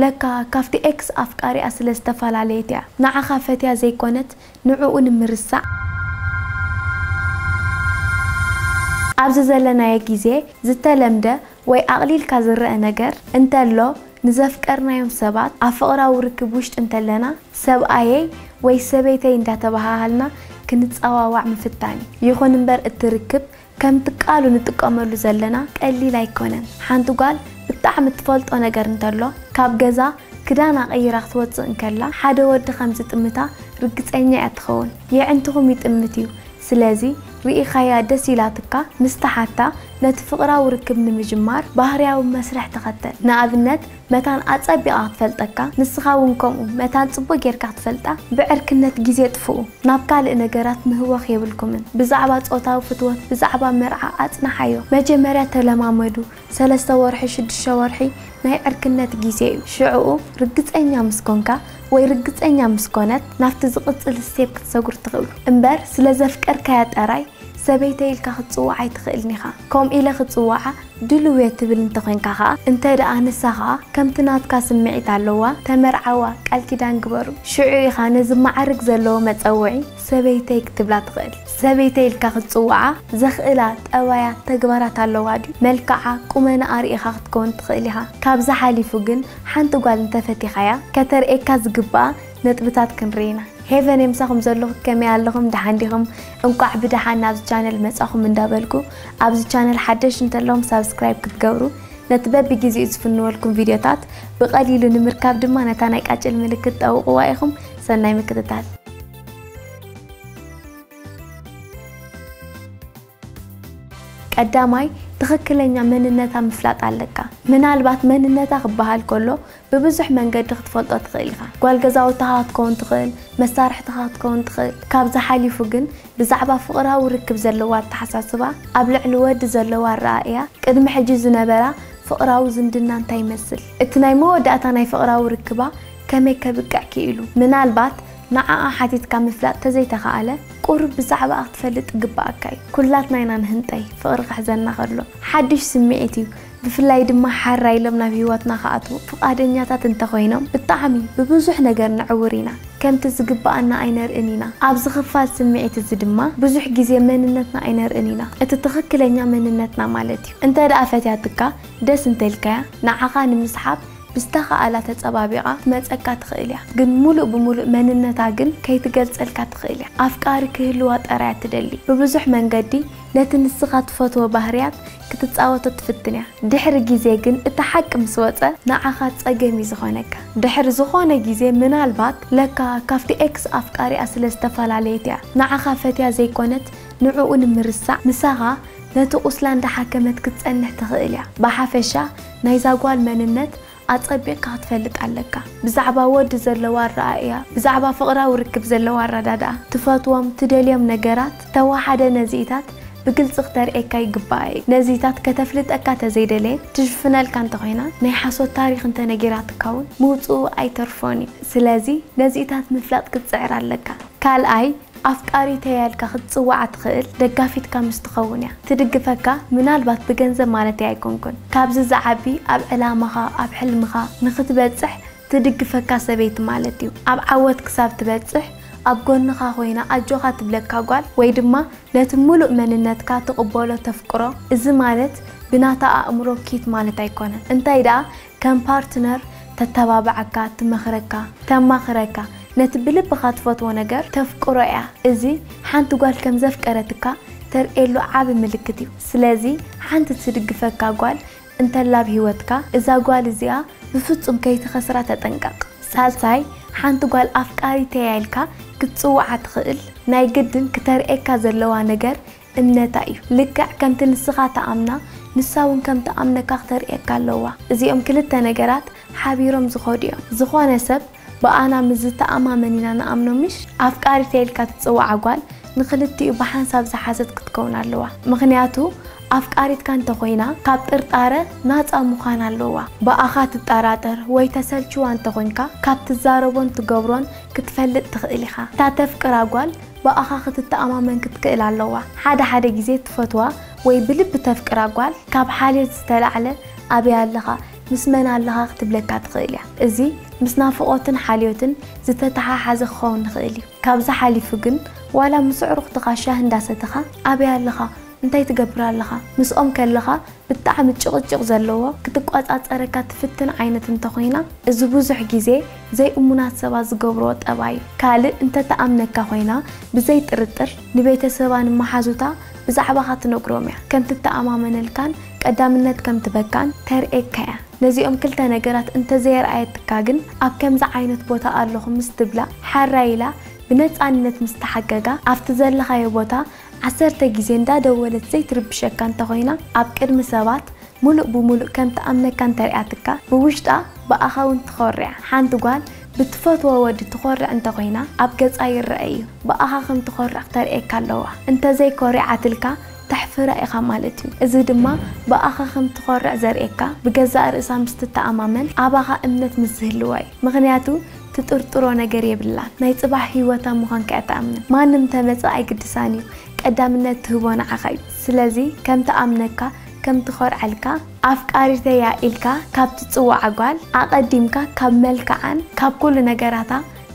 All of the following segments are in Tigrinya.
ለካ ካብቲ ኤክስ ኣፍቃሪኣ ስለ ዝተፈላለየት እያ ንዓኻ ፈትያ ዘይኮነት ንዕኡ ንምርሳዕ። ኣብዚ ዘለናዮ ግዜ ዝተለምደ ወይ ኣቕሊልካ ዝረአ ነገር እንተሎ ንዘፍቀርናዮም ሰባት ኣብ ፍቕራዊ ርክብ ውሽጢ እንተለና ሰብኣየይ ወይ ሰበይተይ እንዳተባሃሃልና ክንጸዋዋዕ ምፍታን እዩ። ይኹን እምበር እቲ ርክብ ከምቲ ቃሉ ንጥቀመሉ ዘለና ቀሊል ኣይኮነን። ሓንቲ ጓል ብጣዕሚ ትፈልጦ ነገር እንተሎ ካብ ገዛ ክዳና ቀይራ ክትወፅእ እንከላ ሓደ ወዲ ከም ዝጥምታ ርግፀኛ እያ ትኸውን። የዕንትኹም ይጥምት እዩ። ስለዚ ርኢኻያ ደስ ኢላትካ ምስ ተሓታ ነቲ ፍቕራዊ ርክብ ንምጅማር ባህርያዊ መስርሕ ተኸተል። ንኣብነት መታን ኣጸቢቓ ክትፈልጠካ፣ ንስኻ እውን ከምኡ መታን ጽቡቕ ጌርካ ክትፈልጣ፣ ብዕርክነት ግዜ ጥፍኡ። ናብ ካልእ ነገራት ምህወኽ የብልኩምን። ብዛዕባ ጾታዊ ፍትወት፣ ብዛዕባ መርዓ ኣጽንሓዮ። መጀመርያ ተለማመዱ። ሰለስተ ወርሒ፣ ሽዱሽተ ወርሒ ናይ ዕርክነት ግዜ እዩ። ሽዕኡ ርግጸኛ ምስ ኮንካ ወይ ርግጸኛ ምስ ኮነት ናብቲ ዝቕጽል ስቴፕ ክትሰጉር ትኽእሉ። እምበር ስለ ዘፍቀርካያ ጥራይ ሰበይተይ ኢልካ ክትጽውዓ ኣይትኽእልን ኢኻ። ከምኡ ኢለ ክጽውዓ ድልው እየ ትብል እንተኾይንካ ኸኣ፣ እንተ ደኣ ንሳ ኸኣ ከምቲ ናትካ ስምዒት ኣለዋ፣ ተመርዓዋ፣ ቃል ኪዳን ግበሩ። ሽዑ ኢኻ ነዚ ማዕርግ ዘለዎ መጸውዒ ሰበይተይ ክትብላ ትኽእል። ሰበይተይ ኢልካ ክትጽውዓ ዘኽእላ ጠባያት፣ ተግባራት ኣለዋ ድዩ? መልክዓ፣ ቁመናኣ ርኢኻ ክትከውን ትኽእል ኢኻ። ካብዚ ሓሊፉ ግን ሓንቲ ጓል እንተፈቲኻያ ከተርእየካ ዝግብኣ ነጥብታት ክንርኢ ኢና። ሄቨን፣ ምሳኹም ዘለኹ፣ ከመይ ኣለኹም? ደሓን ዲኹም? እንቋዕ ብደሓን ናብዚ ቻነል መጻኹም እንዳበልኩ፣ ኣብዚ ቻነል ሓደሽ እንተለኹም ሳብስክራይብ ክትገብሩ፣ ነቲ በብግዜኡ ዝፍንወልኩም ቪድዮታት ብቐሊሉ ንምርካብ ድማ ነታ ናይ ቃጭል ምልክት ጠውቕዋ ኢኹም። ሰናይ ምክትታል። ቀዳማይ፣ ትኽክለኛ መንነታ ምፍላጥ ኣለካ። ምናልባት መንነታ ክበሃል ከሎ ብብዙሕ መንገዲ ክትፈልጦ ትኽእል ኢኻ። ጓል ገዛውትኻ ክትከውን ትኽእል፣ መሳርሕትኻ ክትከውን ትኽእል። ካብዚ ሓሊፉ ግን ብዛዕባ ፍቕራዊ ርክብ ዘለዋ ኣተሓሳስባ፣ ኣብ ልዕሊ ወዲ ዘለዋ ኣረኣእያ፣ ቅድሚ ሕጂ ዝነበራ ፍቕራዊ ዝምድና እንታይ ይመስል? እቲ ናይ መወዳእታ ናይ ፍቕራዊ ርክባ ከመይ ከብቅዕ ክኢሉ? ምናልባት ንዓኣ ሓቲትካ ምፍላጥ ተዘይተኻእለ፣ ቁሩብ ብዛዕባኣ ክትፈልጥ ግብኣካ እዩ። ኩላትና ኢና ንህንጠይ፣ ፍቕሪ ክሕዘና ከሎ። ሓድሽ ስምዒት እዩ። ብፍላይ ድማ ሓራይ ኢሎም ናብ ህይወትና ክኣትዉ ፍቓደኛታት እንተኾይኖም፣ ብጣዕሚ ብብዙሕ ነገር ንዕውር ኢና። ከምቲ ዝግብኣና ኣይነርእን ኢና። ኣብዚ ክፋል ስምዒት እዚ ድማ ብዙሕ ግዜ መንነትና ኣይነርእን ኢና። እቲ ትኽክለኛ መንነትና ማለት እዩ። እንተ ደኣ ፈትያትካ፣ ደስ እንተልካያ፣ ንዓኻ ንምስሓብ ብዝተኻእላ ተጸባቢቓ ክትመጸካ ትኽእል እያ። ግን ሙሉእ ብሙሉእ መንነታ ግን ከይትገልጸልካ ትኽእል እያ። ኣፍቃሪ ክህልዋ ጥራይ እያ ትደሊ። ብብዙሕ መንገዲ ነቲ ንስኻ ትፈትዎ ባህርያት ክትጻወቶ ትፍትን እያ። ድሕሪ ግዜ ግን እቲ ሓቂ ምስ ወጸ ንዓኻ ጸገም እዩ ዝኾነካ። ድሕሪ ዝኾነ ግዜ ምናልባት ለካ ካብቲ ኤክስ ኣፍቃሪኣ ስለ ዝተፈላለየት እያ ንዓኻ ፈትያ ዘይኮነት ንዕኡ ንምርሳዕ ምሳኻ ነቲ ቁስላ እንዳሓከመት ክትጸንሕ ትኽእል እያ። ብሓፈሻ ናይዛ ጓል መንነት ኣጸቢቕካ ክትፈልጥ ኣለካ። ብዛዕባ ወዲ ዘለዋ ኣረኣእያ፣ ብዛዕባ ፍቕራዊ ርክብ ዘለዋ ኣረዳድኣ፣ ትፈትዎም፣ ትደልዮም ነገራት፣ ተወሓደ ነዚኢታት ብግልጺ ክተርእየካ ይግባኣ እዩ። ነዚኢታት ከተፍልጠካ ተዘይደለየት ትሽፍነልካ እንተኾይና፣ ናይ ሓሶት ታሪኽ እንተነጊራትካ እውን ምውጽኡ ኣይተርፎን እዩ። ስለዚ ነዚኢታት ምፍላጥ ክትጽዕር ኣለካ። ካልኣይ፣ ኣፍቃሪተይ ኢልካ ክትጽውዓ ትኽእል ደጋፊትካ ምስ ትኸውን እያ። ትድግፈካ፣ ምናልባት ብገንዘብ ማለተይ ኣይኮንኩን። ካብዚ ዝዓቢ ኣብ ዕላማኻ፣ ኣብ ሕልምኻ ንኽትበጽሕ ትድግፈካ ሰበይቲ ማለት እዩ። ኣብ ዓወት ክሳብ ትበጽሕ ኣብ ጎንኻ ኮይና ኣጆኻ ትብለካ ጓል ወይ ድማ ነቲ ምሉእ መንነትካ ትቕበሎ ተፍቅሮ። እዚ ማለት ብናታ ኣእምሮ ኪት ማለት ኣይኮነን። እንታይ ደኣ ከም ፓርትነር ተተባብዓካ፣ ትመኽረካ፣ ተማኽረካ፣ ነቲ ብልብኻ ትፈትዎ ነገር ተፍቅሮ እያ። እዚ ሓንቲ ጓል ከም ዘፍቀረትካ ተርእየሉ ዓቢ ምልክት እዩ። ስለዚ ሓንቲ ትድግፈካ ጓል እንተላ ኣብ ህይወትካ፣ እዛ ጓል እዚኣ ብፍጹም ከይትኸስራ ተጠንቀቕ። ሳልሳይ፣ ሓንቲ ጓል ኣፍቃሪተይ ኢልካ ክትጽውዓ ትኽእል ናይ ግድን ክተርእየካ ዘለዋ ነገር እምነታ እዩ። ልክዕ ከምቲ ንስኻ ትኣምና፣ ንሳ እውን ከም ትኣምነካ ክተርእየካ ኣለዋ። እዚኦም ክልተ ነገራት ሓቢሮም ዝኸዱ እዮም። ዝኾነ ሰብ ብኣና ምስ ዝተኣማመን ኢና ንኣምኖ ምሽ? ኣፍቃሪተይ ኢልካ ትጽውዓ ጓል ንኽልቲኡ ብሓንሳብ ዝሓዘት ክትከውን ኣለዋ። ምኽንያቱ ኣፍቃሪትካ እንተኾይና ካብ ጥርጣረ ናጻ ምዃን ኣለዋ። ብኣኻ ትጠራጠር ወይ ተሰልችዋ እንተኾይንካ ካብ ትዛረቦን ትገብሮን ክትፈልጥ ትኽእል ኢኻ። እታ ተፍቅራ ጓል ብኣኻ ክትተኣማመን ክትክእል ኣለዋ። ሓደ ሓደ ግዜ ትፈትዋ ወይ ብልቢ ተፍቅራ ጓል ካብ ሓልዮት ዝተላዕለ ኣበይ ኣለኻ? ምስ መን ኣለኻ ክትብለካ ትኽእል እያ። እዚ ምስ ናፍቖትን ሓልዮትን ዝተተሓሓዘ ክኸውን ይኽእል እዩ። ካብዚ ሓሊፉ ግን ዋላ ምስ ኣዕሩኽትኻ ሻሂ እንዳሰተኻ ኣበይ ኣለኻ እንታይ ትገብር ኣለኻ ምስኦም ከለኻ ብጣዕሚ ጭቕጭቕ ዘለዎ ክትቋጻጸረካ ትፍትን ዓይነት እንተኾይና፣ እዚ ብዙሕ ግዜ ዘይእሙናት ሰባት ዝገብርዎ ጠባይ እዩ። ካልእ እንተትኣምነካ ኮይና ብዘይ ጥርጥር ንቤተሰባን መሓዙታ ብዛዕባኻ ትነግሮም እያ። ከም ትተኣማመነልካን ቀዳምነት ከም ትበካን ተርእየካ እያ። ነዚኦም ክልተ ነገራት እንተዘየርኣየትካ ግን ኣብ ከምዚ ዓይነት ቦታ ኣለኹ ምስ ትብላ ሓራይ ኢላ ብነጻነት ምስ ተሓገጋ ኣብቲ ዘለኻዮ ቦታ ዓሰርተ ግዜ እንዳደወለት ዘይትርብሸካ እንተኾይና ኣብ ቅድሚ ሰባት ሙሉእ ብሙሉእ ከም ትኣምነካ እንተሪኣትካ ብውሽጣ ብኣኻ እውን ትኾርዕ። ሓንቲ ጓል ብትፈትዎ ወዲ ትኾርዕ እንተኾይና ኣብ ገጻ ይረአ እዩ። ብኣኻ ከም ትኾርዕ ክተርእየካ ኣለዋ። እንተዘይኮሪዓትልካ ተሕፍራ ኢኻ ማለት እዩ። እዚ ድማ ብኣኻ ከም ትኾርዕ ዘርእየካ ብገዛእ ርእሳ ምስ ትተኣማመን ኣባኻ እምነት ምስ ዝህልዋ እዩ። ምኽንያቱ ትጥርጥሮ ነገር የብላን። ናይ ጽባሕ ህይወታ ምዃንካ እያ ትኣምን። ማንም ተመጸ ኣይግድሳን እዩ። ቀዳምነት ትህቦ ንዓኻ እዩ። ስለዚ ከም ትኣምነካ ከም ትኾርዐልካ ኣፍቃሪተያ ኢልካ ካብ ትጽዋዓ ጓል ኣቐዲምካ ካብ መልክዓን ካብ ኩሉ ነገራታ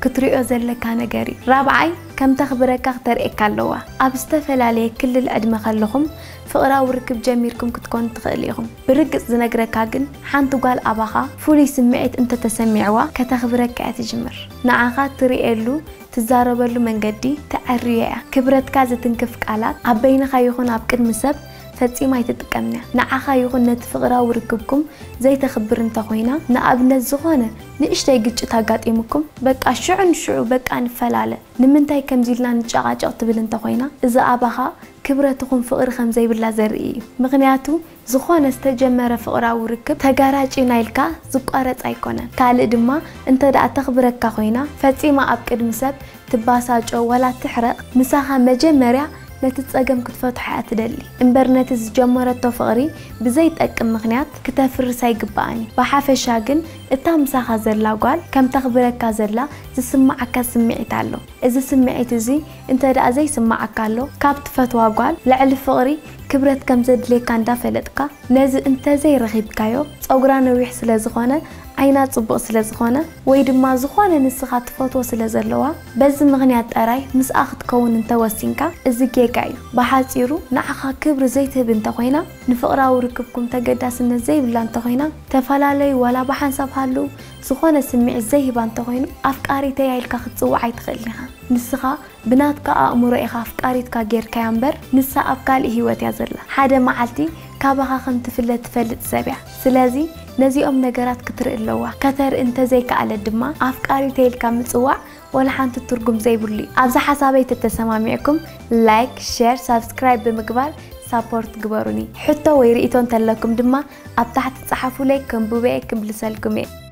ክትሪኦ ዘለካ ነገር እዩ። ራብዓይ ከም ተኽብረካ ክተርእየካ ኣለዋ። ኣብ ዝተፈላለየ ክልል ዕድመ ከለኹም ፍቕራዊ ርክብ ጀሚርኩም ክትኮኑ ትኽእል ኢኹም። ብርግጽ ዝነግረካ ግን ሓንቲ ጓል ኣባኻ ፍሉይ ስምዒት እንተተሰሚዕዋ ከተኽብረካ እያ ትጅምር። ንዓኻ ትርእየሉ ትዛረበሉ መንገዲ ተዐርዮ እያ። ክብረትካ ዝትንክፍ ቃላት ኣብ በይንኻ ይኹን ኣብ ቅድሚ ሰብ ፈጺማ ኣይትጥቀምን እያ። ንዓኻ ይኹን ነቲ ፍቕራዊ ርክብኩም ዘይተኽብር እንተኾይና፣ ንኣብነት ዝኾነ ንእሽተይ ግጭት ኣጋጢሙኩም በቃ ሽዑ ንሽዑ በቃ ንፈላለ፣ ንምንታይ ከምዚ ኢልና ንጨቓጨቕ ትብል እንተኾይና፣ እዚ ኣባኻ ክብረት ይኹን ፍቕሪ ከም ዘይብላ ዘርኢ እዩ። ምኽንያቱ ዝኾነ ዝተጀመረ ፍቕራዊ ርክብ ተጋራጭና ኢልካ ዝቋረጽ ኣይኮነን። ካልእ ድማ እንተ ደኣ ተኽብረካ ኮይና ፈጺማ ኣብ ቅድሚ ሰብ ትባሳጮ ዋላ ትሕረቕ ምሳኻ መጀመርያ ነቲ ጸገም ክትፈትሖ እያ ትደሊ እምበር ነቲ ዝጀመረቶ ፍቕሪ ብዘይጠቅም ምኽንያት ክተፍርስ ኣይግባኣን እዩ። ብሓፈሻ ግን እታ ምሳኻ ዘላ ጓል ከም ተኽብረካ ዘላ ዝስምዓካ ስምዒት ኣሎ። እዚ ስምዒት እዚ እንተ ደኣ ዘይስምዓካ ኣሎ ካብ ትፈትዋ ጓል ልዕሊ ፍቕሪ ክብረት ከም ዘድልየካ እንዳፈለጥካ ነዚ እንተዘይረኺብካዮ ጸጉራ ነዊሕ ስለ ዝኾነ ዓይና ጽቡቕ ስለ ዝኾነ ወይ ድማ ዝኾነ ንስኻ ትፈትዎ ስለ ዘለዋ በዚ ምኽንያት ጠራይ ምስኣ ክትከውን እንተወሲንካ እዚ ጌጋ እዩ። ብሓጺሩ ንዓኻ ክብሪ ዘይትህብ እንተኾይና ንፍቕራዊ ርክብኩም ተገዳስነት ዘይብላ እንተኾይና ተፈላለዩ ዋላ ብሓንሳብ ሃልዉ ዝኾነ ስምዒት ዘይህባ እንተኾይኑ ኣፍቃሪተያ ኢልካ ክትጽውዓ ኣይትኽእልን ኢኻ። ንስኻ ብናትካ ኣእምሮ ኢኻ ኣፍቃሪትካ ጌርካያ እምበር ንሳ ኣብ ካልእ ህይወት እያ ዘላ። ሓደ መዓልቲ ካባኻ ከም ትፍለ ትፈልጥ ሰብ እያ። ስለዚ ነዚኦም ነገራት ክትርኢ ኣለዋ። ከተርኢ እንተዘይከኣለት ድማ ኣፍቃሪተይ ኢልካ ምጽዋዕ ወላ ሓንቲ ትርጉም ዘይብሉ እዩ። ኣብዚ ሓሳበይ ተተሰማሚዕኩም ላይክ፣ ሸር፣ ሳብስክራይብ ብምግባር ሳፖርት ግበሩኒ። ሕቶ ወይ ርእይቶ እንተለኩም ድማ ኣብ ታሕቲ ጸሓፉለይ ከንብበ እየ ክምልሰልኩም እየ።